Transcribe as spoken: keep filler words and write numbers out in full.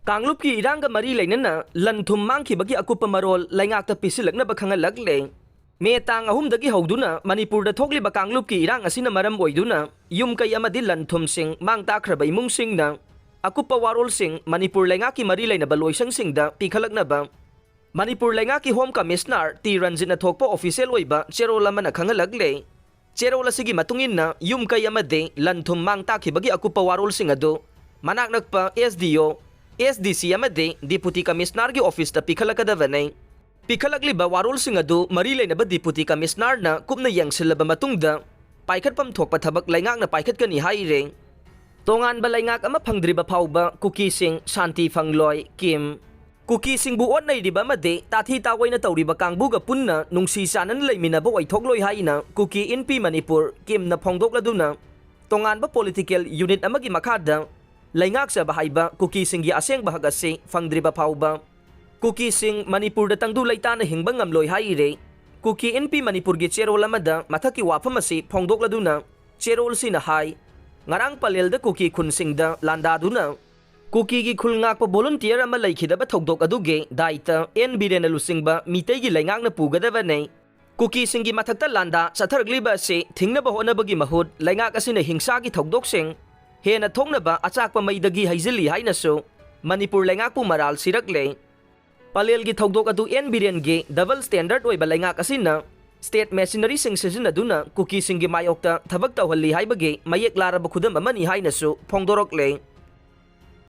ꯀꯥꯡꯂꯨꯞꯀꯤ ꯏꯔꯥꯡꯒ ꯃꯔꯤ ꯂꯩꯅꯅ ꯂꯟ ꯊꯨꯝ ꯃꯥꯡꯈꯤꯕꯒꯤ ꯑꯀꯨꯞꯄ ꯃꯔꯣꯜ ꯂꯩꯉꯥꯛꯇ ꯄꯤꯁꯤꯜꯂꯛꯅꯕ ꯈꯪꯍꯜꯂꯛꯂꯦ꯫ ꯃꯦ ꯇꯥꯡ ꯑꯍꯨꯝꯗꯒꯤ ꯍꯧꯗꯨꯅ ꯃꯅꯤꯄꯨꯔꯗ ꯊꯣꯛꯂꯤꯕ ꯀꯥꯡꯂꯨꯞꯀꯤ ꯏꯔꯥꯡ ꯑꯁꯤꯅ ꯃꯔꯝ ꯑꯣꯏꯗꯨꯅ ꯌꯨꯝ ꯀꯩ ꯑꯃꯗꯤ ꯂꯟ ꯊꯨꯝꯁꯤꯡ ꯃꯥꯡ ꯇꯥꯛꯈ꯭ꯔꯕ ꯏꯃꯨꯡꯁꯤꯡꯅ ꯑꯀꯨꯞꯄ ꯋꯥꯔꯣꯜꯁꯤꯡ ꯃꯅꯤꯄꯨꯔ ꯂꯩꯉꯥꯛꯀꯤ ꯃꯔꯤ ꯂꯩꯅꯕ ꯂꯣꯏꯁꯪꯁꯤꯡꯗ ꯄꯤꯈꯠꯂꯛꯅꯕ ꯃꯅꯤꯄꯨꯔ ꯂꯩꯉꯥꯛꯀꯤ ꯍꯣꯝ ꯀꯃꯤꯁꯅꯔ ꯇꯤ ꯔꯟꯖꯤꯠꯅ ꯊꯣꯛꯄ ꯑꯣꯐꯤꯁꯤꯌꯦꯜ ꯑꯣꯏꯕ ꯆꯦꯔꯣꯜ ꯑꯃꯅ ꯈꯪꯍꯜꯂꯛꯂꯦ꯫ ꯆꯦꯔꯣꯜ ꯑꯁꯤꯒꯤ ꯃꯇꯨꯡ ꯏꯟꯅ ꯌꯨꯝ ꯀꯩ ꯑꯃꯗꯤ ꯂꯟ ꯊꯨꯝ ꯃꯥꯡ ꯇꯥꯛꯈꯤꯕꯒꯤ ꯑꯀꯨꯞꯄ ꯋꯥꯔꯣꯜꯁꯤꯡ ꯑꯗꯨ ꯃꯅꯥꯛ ꯅꯛꯄ ꯑꯦꯁ ꯗꯤ ꯑꯣ, ꯑꯦꯁ ꯗꯤ ꯁꯤ ꯑꯃꯗꯤ ꯗꯤꯄꯨꯇꯤ ꯀꯃꯤꯁꯅꯔꯒꯤ ꯑꯣꯐꯤꯁꯇ ꯄꯤꯈꯠꯂꯛꯀꯗꯕꯅꯤ꯫ ꯄꯤꯈꯠꯂꯛꯂꯤꯕ ꯋꯥꯔꯣꯜꯁꯤꯡ ꯑꯗꯨ ꯃꯔꯤ ꯂꯩꯅꯕ ꯗꯤꯄꯨꯇꯤ ꯀꯃꯤꯁꯅꯔꯅ ꯀꯨꯞꯅ ꯌꯦꯡꯁꯤꯜꯂꯕ ꯃꯇꯨꯡꯗ ꯄꯥꯏꯈꯠꯐꯝ ꯊꯣꯛꯄ ꯊꯕꯛ ꯂꯩꯉꯥꯛꯅ ꯄꯥꯏꯈꯠꯀꯅꯤ ꯍꯥꯏꯔꯦ꯫ ꯇꯣꯉꯥꯟꯕ ꯂꯩꯉꯥꯛ ꯑꯃ ꯐꯪꯗ꯭ꯔꯤꯕ ꯐꯥꯎꯕ ꯀꯨꯀꯤꯁꯤꯡ ꯁꯥꯟꯇꯤ ꯐꯪꯂꯣꯏ, ꯀꯤꯝ꯫ ꯀꯨꯀꯤꯁꯤꯡꯕꯨ ꯑꯣꯠ ꯅꯩꯔꯤꯕ ꯑꯃꯗꯤ ꯇꯥꯊꯤ ꯇꯥꯑꯣꯏꯅ ꯇꯧꯔꯤꯕ ꯀꯥꯡꯕꯨꯒ ꯄꯨꯟꯅ ꯅꯨꯡꯁꯤ ꯆꯥꯟꯅꯅ ꯂꯩꯃꯤꯟꯅꯕ ꯑꯣꯏꯊꯣꯛꯂꯣꯏ ꯍꯥꯏꯅ ꯀꯨꯀꯤ ꯏꯟꯄꯤ ꯃꯅꯤꯄꯨꯔ, ꯀꯤꯝꯅ ꯐꯣꯡꯗꯣꯛꯂꯗꯨꯅ ꯇꯣꯉꯥꯟꯕ ꯄꯣꯂꯤꯇꯤꯀꯦꯜ ꯌꯨꯅꯤꯠ ꯑꯃꯒꯤ ꯃꯈꯥꯗ ꯂꯩꯉꯥꯛꯆꯕ ꯍꯥꯏꯕ ꯀꯨꯀꯤꯁꯤꯡꯒꯤ ꯑꯁꯦꯡꯕ ꯍꯛ ꯑꯁꯤ ꯐꯪꯗ꯭ꯔꯤꯕ ꯐꯥꯎꯕ ꯀꯨꯀꯤꯁꯤꯡ ꯃꯅꯤꯄꯨꯔꯗ ꯇꯪꯗꯨ ꯂꯩꯇꯥꯅ ꯍꯤꯡꯕ ꯉꯝꯂꯣꯏ ꯍꯥꯏꯔꯦ꯫ ꯀꯨꯀꯤ ꯏꯟꯄꯤ ꯃꯅꯤꯄꯨꯔꯒꯤ ꯆꯦꯔꯣꯜ ꯑꯃꯗ ꯃꯊꯛꯀꯤ ꯋꯥꯐꯝ ꯑꯁꯤ ꯐꯣꯡꯗꯣꯛꯂꯗꯨꯅ ꯆꯦꯔꯣꯜꯁꯤꯅ ꯍꯥꯏ, ꯉꯔꯥꯡ ꯄꯂꯦꯜꯗ ꯀꯨꯀꯤ ꯈꯨꯟꯁꯤꯡꯗ ꯂꯥꯟꯗꯥꯗꯨꯅ ꯀꯨꯀꯤꯒꯤ ꯈꯨꯜ ꯉꯥꯛꯄ ꯚꯣꯂꯨꯟꯇꯤꯌꯔ ꯑꯃ ꯂꯩꯈꯤꯗꯕ ꯊꯧꯗꯣꯛ ꯑꯗꯨꯒꯤ ꯗꯥꯏꯇ ꯑꯦꯟ ꯕꯤꯔꯦꯟꯅ ꯂꯨꯆꯤꯡꯕ ꯃꯤꯇꯩꯒꯤ ꯂꯩꯉꯥꯛꯅ ꯄꯨꯒꯗꯕꯅꯤ꯫ ꯀꯨꯀꯤꯁꯤꯡꯒꯤ ꯃꯊꯛꯇ ꯂꯥꯟꯗꯥ ꯆꯠꯊꯔꯛꯂꯤꯕ ꯑꯁꯤ ꯊꯤꯡꯅꯕ ꯍꯣꯠꯅꯕꯒꯤ ꯃꯍꯨꯠ ꯂꯩꯉꯥꯛ ꯑꯁꯤꯅ ꯍꯤꯡꯁꯥꯒꯤ ꯊꯧꯗꯣꯛꯁꯤꯡ ꯍꯦꯟꯅ ꯊꯣꯛꯅꯕ ꯑꯆꯥꯛꯄ ꯃꯩꯗꯒꯤ ꯍꯩꯖꯤꯜꯂꯤ ꯍꯥꯏꯅꯁꯨ ꯃꯅꯤꯄꯨꯔ ꯂꯩꯉꯥꯛꯄꯨ ꯃꯔꯥꯜ ꯁꯤꯔꯛꯂꯦ꯫ ꯄꯂꯦꯜꯒꯤ ꯊꯧꯗꯣꯛ ꯑꯗꯨ ꯑꯦꯟ ꯕꯤꯔꯦꯟꯒꯤ ꯗꯕꯜ ꯁ꯭ꯇꯦꯟꯗꯔꯗ ꯑꯣꯏꯕ ꯂꯩꯉꯥꯛ ꯑꯁꯤꯅ ꯁ꯭ꯇꯦꯠ ꯃꯦꯁꯤꯅꯔꯤꯁꯤꯡ ꯁꯤꯖꯤꯟꯅꯗꯨꯅ ꯀꯨꯀꯤꯁꯤꯡꯒꯤ ꯃꯥꯌꯣꯛꯇ ꯊꯕꯛ ꯇꯧꯍꯜꯂꯤ ꯍꯥꯏꯕꯒꯤ ꯃꯌꯦꯛ ꯂꯥꯔꯕ ꯈꯨꯗꯝ ꯑꯃꯅꯤ ꯍꯥꯏꯅꯁꯨ ꯐꯣꯡꯗꯣꯔꯛꯂꯦ꯫